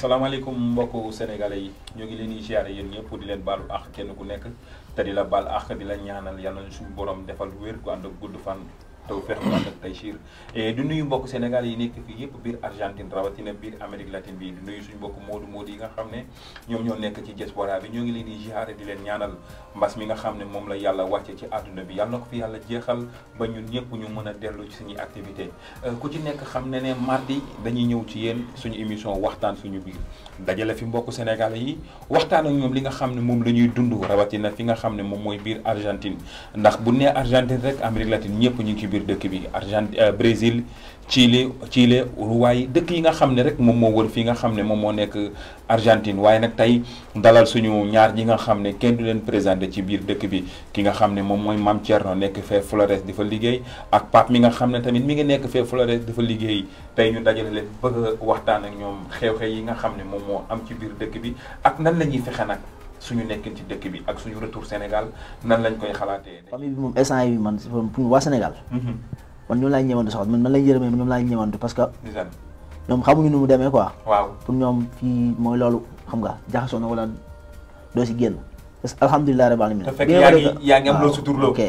salaamaaleykum mbokku sénégalais yi ñoo ngi leen di ziare yéen ñëpp di leen baalu àq kenn ku nekk te di la baal àq di la ñaanal yàlla na suñu borom defal wér gu ànd ak gudd fan taw feex gu ànd ak taysiir et du nuyu mbokku Sénégal yi nekk fii yëpp biir Argentine rawatina biir Amérique latine bi di nuyu suñu mbokku moodu yi nga xam ne ñoom ñoo nekk ci diaspora bi ñoo ngi leen di ziare di leen ñaanal mbas mi nga xam ne moom la yàlla wàcce ci àdduna bi yàlla na ko fi yàlla jeexal ba ñun ñëpp ñu mën a dellu ci suñuy activité ku ci nekk xam ne mardi dañuy ñëw ci yéen suñu émission waxtaan suñu biir dajale fi mbokku sénégalais yi waxtaan ak ñoom li nga xam ne moom la ñuy dund rawatina fi nga xam ne moom mooy biir Argentine ndax bu nee Argentine rek Amérique latine ñëpp ñu ngi ci biir dëkk bi Brésil Chili Uruguay dëkk yi nga xam ne rek moom moo wër fi nga xam ne moom moo nekk Argentine waaye nag tey dalal suñu ñaar ñi nga xam ne kenn du leen présenté ci biir dëkk bi ki nga xam ne moom mooy Mame Thierno nekk fee Flores di fa liggéey ak Pape mi nga xam ne tamit mi ngi nekk fee Flores di fa liggéey tey ñu dajale leen bëgg a waxtaan ak ñoom xew-xew yi nga xam ne moom moo am ci biir dëkk bi ak nan la ñuy fexe nag suñu nekkin ci dëkk bi ak suñu retour Sénégal nan lañ koy xalaatee. famille bi moom instant yi man pour waa Sénégal. man ñoom laay ñëwantu sax man laay yërëmee ñoom laay ñëwantu parce que. ñoom xamuñu nu mu demee quoi. waaw pour ñoom fii mooy loolu xam nga jaxasoo na wala doo si génn parce que alhamdulilah rabbil alamin. te fekk yaa ngi am loo suturloo. ok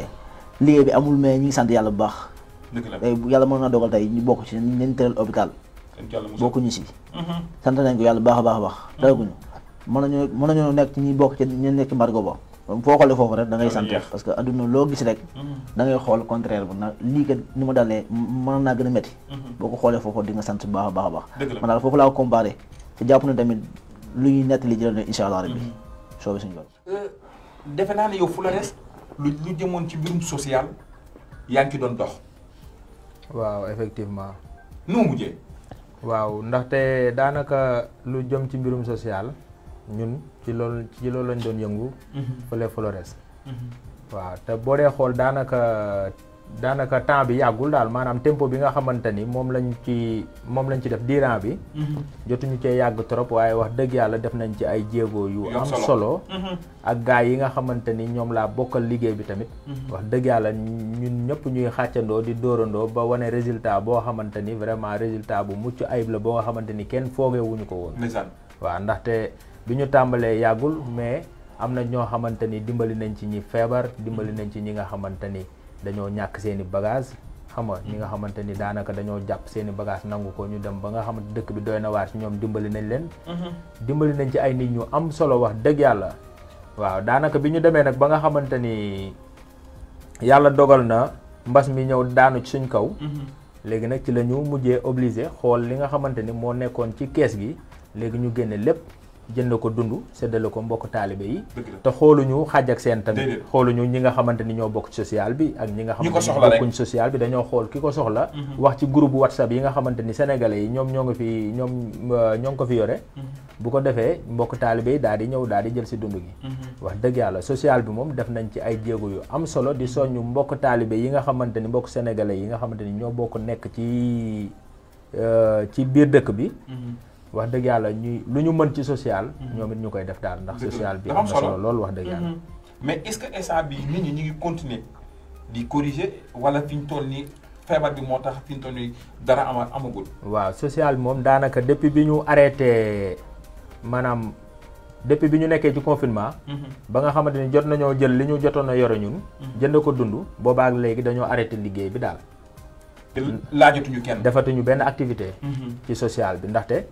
liggéey bi amul mais ñu ngi sant yàlla bu baax. dëgg la tey yàlla mën na dogal tey ñu bokk ci nañ tëral hôpital. bokkuñu si. sant nañ ko yàlla baax a baax a baax. dalaguñu mën nañoo nekk ci ñi bokk ci ñi nekk mbargo ba. foo xoolee foofu rek da ngay sant parce que adduna loo gis rek da ngay xool contraire bu na lii kat ni ma dalee mën naa gën a métti boo ko xoolee foofu di nga sant baax a baax a baax man daal foofu laa ko comparé te jàpp na tamit lu ñuy nettali jël na incha allah rabbi soobee suñu bopp defe naa ne yow Flores lu jëmoon ci mbirum social yaa ngi ci doon dox waaw effectivement nu mujjee waaw ndaxte daanaka lu jëm ci mbirum social ñun ci loolu lañ doon yëngu fële Flores waaw te boo dee xool daanaka temps bi yàggul daal maanaam tempo bi nga xamante ni moom lañ ci def diiran bi jotuñu cee yàgg trop waaye wax dëgg yàlla def nañ ci ay jéego yu am solo ak gars yi nga xamante ni ñoom laa bokkal liggéey bi tamit wax dëgg yàlla ñun ñëpp ñuy xàccandoo di dóorandoo ba wane résultat boo xamante ni vraiment résultat bu mucc ayib la boo nga xamante ni kenn foogewuñu ko woon waaw ndaxte bi ñu tàmbalee yàggul mais am na ñoo xamante ni dimbali nañ ci ñi feebar dimbali nañ ci ñi nga xamante ni dañoo ñàkk seen i bagage xam nga ñi nga xamante ni daanaka dañoo jàpp seen i bagage nangu ko ñu dem ba nga xamante dëkk bi doy na waar ci ñoom dimbali nañ leen dimbali nañ ci ay nit ñu am solo wax dëgg yàlla waaw daanaka bi ñu demee nag ba nga xamante ni yàlla dogal na mbas mi ñëw daanu ci suñ kaw léegi nag ci la ñu mujjee obligé xool li nga xamante ni moo nekkoon ci kees gi léegi ñu génne lépp jënd ko dund séddale ko mbokk taalibe yi te xooluñu xàjj ak seen tamit xooluñu ñi nga xamante ni ñoo bokk ci social bi ak ñi nga xamante ni bokkuñ social bi dañoo xool ki ko soxla wax ci groupe WhatsApp yi nga xamante ni sénégalais yi ñoom ñoo ngi ko fi yore bu ko defee mbokk taalibe yi daal di ñëw daal di jël si dund gi wax dëgg yàlla social bi moom def nañ ci ay jéego yu am solo di soññu mbokk taalibe yi nga xamante ni mbokk sénégalais yi nga xamante ni ñoo bokk nekk ci biir dëkk bi wax dëgg yàlla lu ñu mën ci social ñoom it ñu koy def daal ndax social bi am na solo loolu wax dëgg yàlla mais est-ce que instant bi nit ñi ñu ngi continuer di corriger wala fi ñu toll nii feebar bi moo tax fi ñu toll nii dara amagul waaw social bi moom daanaka depuis bi ñu arrêté maanaam depuis bi ñu nekkee ci confinement ba nga xamante ni jot nañoo jël li ñu jotoon a yore ñun jënd ko dund boobaak léegi dañoo arrêté liggéey bi daal laajatuñu kenn defatuñu benn activité ci social bi ndaxte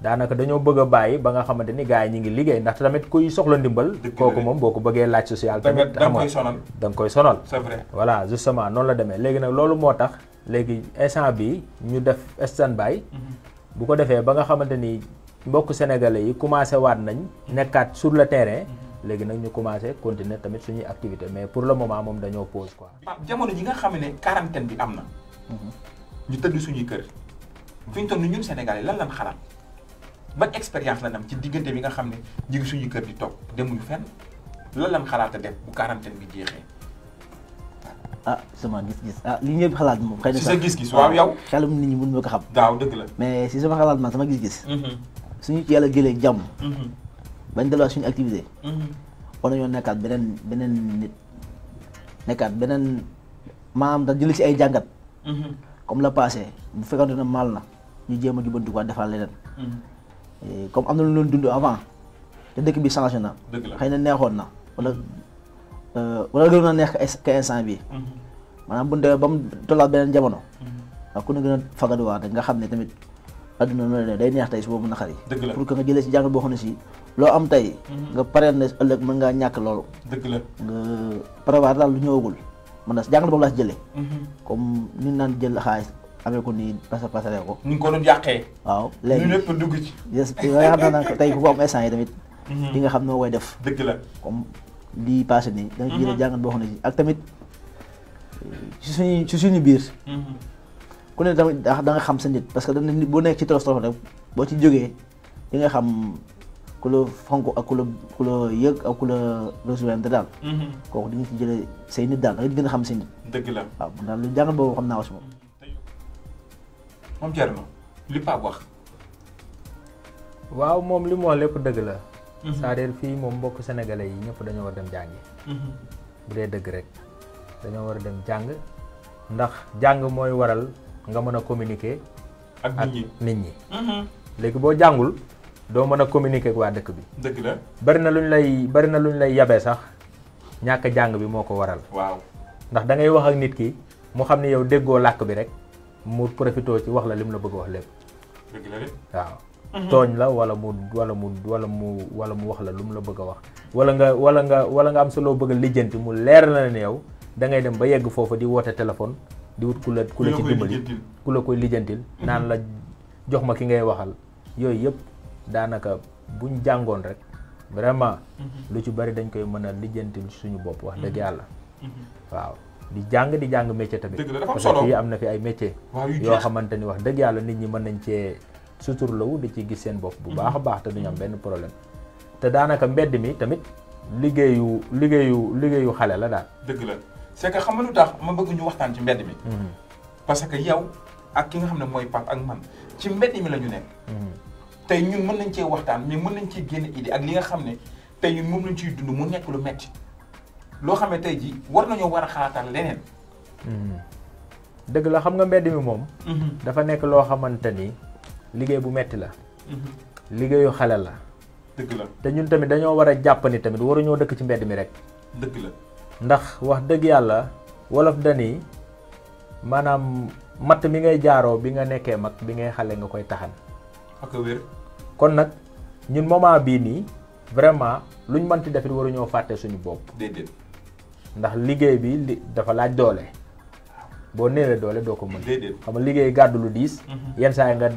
daanaka dañoo bëgg a bàyyi ba nga xamante ni gars yi ñi ngi liggéey ndaxte tamit kuy soxla ndimbal kooku moom boo ko bëggee laaj social tamit da nga koy sonal c'est vrai voilà justement noonu la demee léegi nag loolu moo tax léegi instant bi ñu def stand-by bu ko defee ba nga xamante ni mbokk sénégalais yi commencé waat nañ nekkaat sur le terrain léegi nag ñu commencé continuer tamit suñuy activité mais pour le moment moom dañoo pause quoi jamono ji nga xam ne quarantaine bi am na ñu tëdd suñuy kër fi ñu toll ni ñun sénégalais lan lañ xalaat ban expérience la am ci diggante bi nga xam ne ñu ngi suñu kër di toog demuñu fenn lan lañ xalaat a def bu quarantaine bi jeexee. sama gis-gis li ñëpp xalaat moom. xëy na si sa gis-gis waaw yow. xelum nit ñi mën ma ko xam. daaw dëgg la. mais si sama xalaat man sama gis-gis. suñu ci yàlla jëlee jàmm. bañ delluwaat suñu activité. war nañoo nekkaat beneen nit nekkaat beneen maanaam da jëli si ay jàngat. comme la passé bu fekkoon ne mal na ñu jéem a jubanti quoi defal leneen. comme am na lu doon dund avant te dëkk bi changé na. dëgg la xëy na neexoon na wala gënoon na neex ka instant bii. maanaam bu ñu demee ba mu tollaat beneen jamono. waaw ku ne gën a fagaduwaat rek nga xam ne tamit adduna noonu la day neex tey suba mu naqari. dëgg la pour que nga jëlee si jàngat boo xam ne si loo am tey. nga pareel ne ëllëg mën ngaa ñàkk loolu. dëgg la nga prévoir daal lu ñëwagul man na si jàngat boobu laa si jëlee. comme ni naan jël xaalis amee ko nii pasaree ko. ni nga ko doon yàqee. waaw léegi ñu lépp dugg ci. yes nga xam naa tey ku ko am instant yi tamit. di nga xam noo koy def. dëgg la comme lii passé nii. da nga jëlee jàngat boo xam ne si ak tamit ci suñu biir. ku ne tamit da nga xam sa nit parce que nit boo nekk ci tolof tolof rek boo ci jógee di nga xam ku la fonk ak ku la yëg ak ku la rejoindre daal. kooku di nga ci jëlee say nit daal da nga gën a xam say nit. dëgg la waaw daal lu jàngat boobu xam naa ko si moom. moom Thierno li Pape wax. waaw moom li mu wax lépp dëgg la. c'est-à-dire fii moom mbokk sénégalais yi ñëpp dañoo war dem jàngi. bu dee dëgg rek dañoo war a dem jàng ndax jàng mooy waral nga mën a communiquer. ak nit ñi. léegi boo jàngul doo mën a communiquer ak waa dëkk bi. dëgg la bari na lu ñu lay yabee sax ñàkk jàng bi moo ko waral. waaw ndax da ngay wax ak nit ki mu xam ne yow déggoo làkk bi rek mu profité ci wax la lim la bëgg wax lépp. dëgg la de waaw. tooñ la wala mu wax la lu mu la bëgg a wax. wala nga am sa loo bëgg a lijjanti mu leer la ne yow da ngay dem ba yegg foofu di woote téléphone di wut ku la ci dimbali ku la koy lijjantil naan la jox ma ki ngay waxal yooyu yëpp daanaka buñ jàngoon rek vraiment lu ci bari dañ koy mën a lijjantil suñu bopp wax dëgg yàlla. waaw di jàng métier tamit. parce que fii am na fi ay métier yoo xamante ni wax dëgg yàlla nit ñi mën nañ cee suturlawu di ci gis seen bopp bu baax a baax te duñu am benn problème te daanaka mbedd mi tamit liggéeyu xale la daal. dëgg la c'est que xam nga lu tax ma bëgg ñu waxtaan ci mbedd mi. parce que yow ak ki nga xam ne mooy Pape ak man ci mbedd mi la ñu nekk. tey ñun mën nañ cee waxtaan mais mën nañ cee génn idée ak li nga xam ne tey ñun moom lañ ciy dund mu nekk lu metti loo xam ne tey jii war nañoo war a xalaatal leneen. dëgg la xam nga mbedd mi moom. dafa nekk loo xamante ni liggéey bu metti la. liggéeyu xale la. dëgg la te ñun tamit dañoo war a jàpp ni tamit waruñoo dëkk ci mbedd mi rek. dëgg la ndax wax dëgg yàlla wolof dani maanaam matt mi ngay jaaroo bi nga nekkee mag bi ngay xale nga koy taxan. ak wér. kon nag ñun moment bii nii vraiment luñ mënti def it waruñoo fàtte suñu bopp. déedéet. ndax liggéey bi dafa laaj doole. boo néewee doole doo ko mën. déedéet xam nga liggéey gàddu lu diis. yenn saa yi nga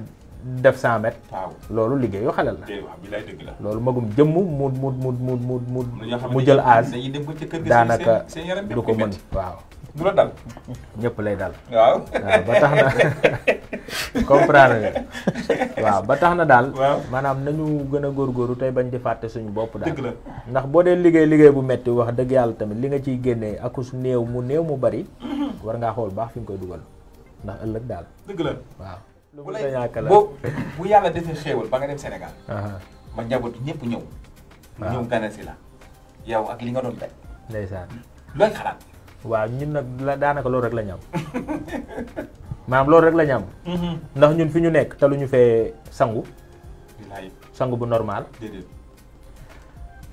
def 100 mètres. waaw loolu liggéeyu xale la. waaw bi lay dëgg la. loolu magum jëmm mu jël âge daanaka du ko mën waaw. du la dal. ñëpp lay dal. waaw ba tax na comprendre nga waaw ba tax na daal. waaw maanaam nañu gën a góorgóorlu tey bañ di fàtte suñu bopp daal. dëgg la ndax boo dee liggéey bu metti wax dëgg yàlla tamit li nga ciy génnee akus néew mu bari. war ngaa xool baax fi nga koy dugal ndax ëllëg daal. dëgg la waaw. bu lay bu yàlla defee xéewal ba nga dem Sénégal. ba njaboot ñëpp ñëw. waaw ñëw gane si la. yow ak li nga doon daj. ndeysaan. looy xalaat. waaw ñun nag daanaka loolu rek la ñu am maanaam loolu rek la ñu am. ndax ñun fi ñu nekk te lu ñu fee sangu. sangu bu normal. déedéet.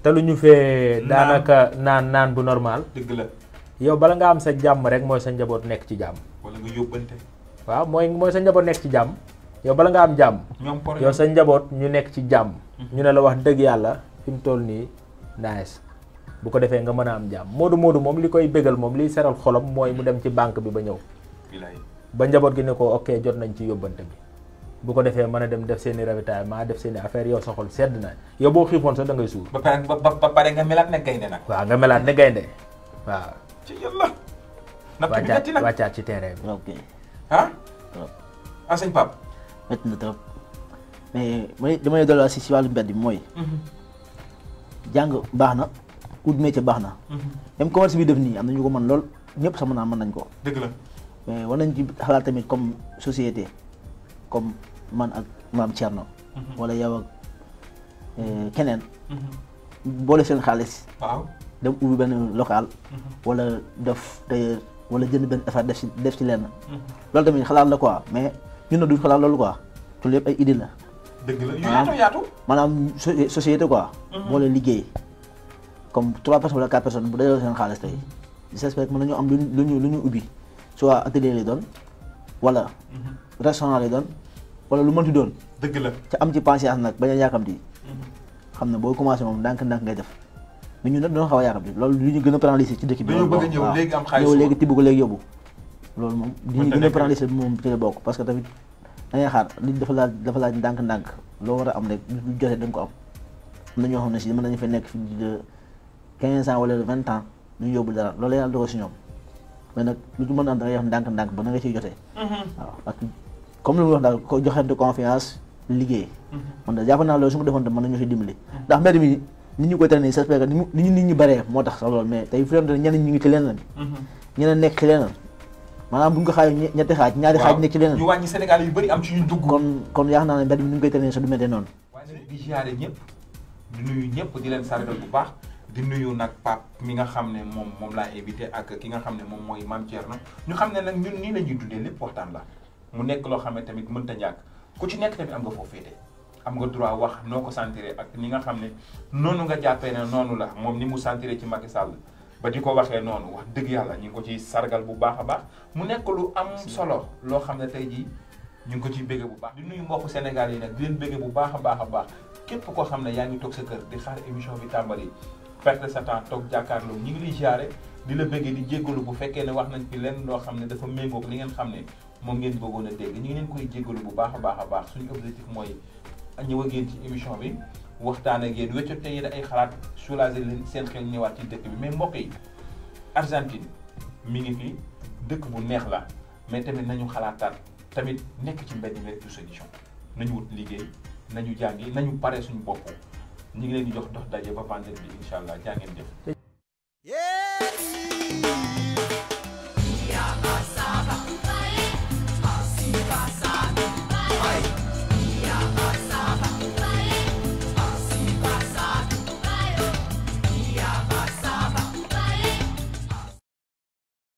te lu ñu fee. daanaka naan bu normal. dëgg la. yow bala nga am sa jàmm rek mooy sa njaboot nekk ci jàmm. wala nga yóbbante. waaw mooy sa njaboot nekk ci jàmm. yow bala nga am jàmm. yow sa njaboot ñu nekk ci jàmm. ñu ne la wax dëgg yàlla fi mu toll nii nice bu ko defee nga mën a am jàmm moodu moom li koy bégal moom liy seral xolam mooy mu dem ci banque bi ba ñëw. ba njaboot gi ne ko ok jot nañ ci yóbbante bi. bu ko defee mën a dem def seen i ravitaillement def seen i affaire yow sa xol sedd na yow boo xiifoon sax da ngay suur. ba pare nga melaat ne gaynde nag. waaw nga melaat ne gaynde waaw. ci yàlla. natt bi metti nag wàccaat ci terrain bi. ok. sëñ Pape. métti na trop mais damay dolli si wàllu mbedd bi mooy. jàng baax na ut métier baax na. même commerce bi def nii am na ñu ko mën lool ñëpp sax mën nañ ko. dëgg la. mais war nañ ci xalaat tamit comme société comme man ak maam Thierno. wala yow ak keneen. boole seen xaalis. waaw dem ubbi benn local. wala def tailleur wala jënd benn affaire def ci lenn. loolu tamit xalaat la quoi mais ñun na duñ xalaat loolu quoi loolu yëpp ay idée la dëgg la yu yaatu. maanaam société quoi. moo leen liggéey comme 3 personnes wala 4 personnes bu dajale seen xaalis tey j'espère que mën nañu am lu ñu ubbi soit atelier lay doon wala restaurant lay doon wala lu mënti doon. dëgg la te am ci patience nag bañ a yàkkamti xam ne boo commencé moom ndànk-ndànk ngay def mais ñun nag dañoo xaw a yàkkamti loolu li ñu gën a pénaliser ci dëkk bi. dañoo bëgg a ñëw léegi am xaalis ñëw léegi tibb ko léegi yóbbu loolu moom li ñu gën a pénaliser bi moom ci la bokk parce que tamit da ngay xaar nit dafa laaj ndànk-ndànk loo war a am rek lu jotee da nga ko am na ñoo xam ne si mën nañu fa nekk fi de 15 ans wala 20 ans ñu yóbbu dara loolu yàlla dogal si ñoom mais nag lu ci mën a am da ngay wax ndànk-ndànk ba na nga ciy jotee waaw ak comme lu mu wax daal ko joxante confiance liggéey man da jàpp naa loolu su ma defoon mën nañu si dimbali ndax mbedd mi nit ñi koy tere nii j'espère que nit ñi baree moo tax sax loolu mais tey fi doon ñeneen ñi ngi ci leneen ñeneen nekk ci leneen maanaam bu ñu ko xaaj ñetti xaaj ñaari xaaj nekk ci leneen ñu wàññi Sénégal yu bëri am ci ñu dugg kon yaakaar naa ne mbedd mi ni ñu koy tere nii sax du mel noonu waaye di ziare ñëpp di nuyu ñëpp di leen sargal bu baax di nuyu nag Pape mi nga xam ne moom laa invité ak ki nga xam ne moom mooy Mame Thierno ñu xam ne nag ñun nii la ñuy dundee lépp waxtaan la mu nekk loo xam ne tamit mënta ñàkk ku ci nekk tamit am nga foo féete am nga droit wax noo ko sentiré ak ni nga xam ne noonu nga jàppee ne noonu la moom ni mu sentiré ci Macky Sall ba di ko waxee noonu wax dëgg yàlla ñu ngi ko ci sargal bu baax a baax mu nekk lu am solo loo xam ne tey jii ñu ngi ko ciy bégge bu baax di nuyu mbokku Sénégal yi nag di leen bégge bu baax a baax a baax képp koo xam ne yaa ngi toog sa kër di xaar émission bi tàmbali perte sa temps toog jàkkaarloo ñu ngi liy jaare di la bégge di jéggalu bu fekkee ne wax nañ fi leen loo xam ne dafa méngoog li ngeen xam ne moom ngeen bëggoon a dégg ñu ngi leen koy jéggalu bu baax a baax suñu objectif mooy ñëw ak yéen ci émission bi waxtaan ak yéen wéccote yéen ay xalaat soulager leen seen xel ñëwaat ci dëkk bi mais mbokk yi Argentine mi ngi fi dëkk bu neex la mais tamit nañu xalaataat tamit nekk ci mbedd mi rek du solution nañu wut liggéey nañu jàngi nañu pare suñu bopp ñu ngi leen di jox dox daje ba vendredi bi incha allah jaa ngeen jëf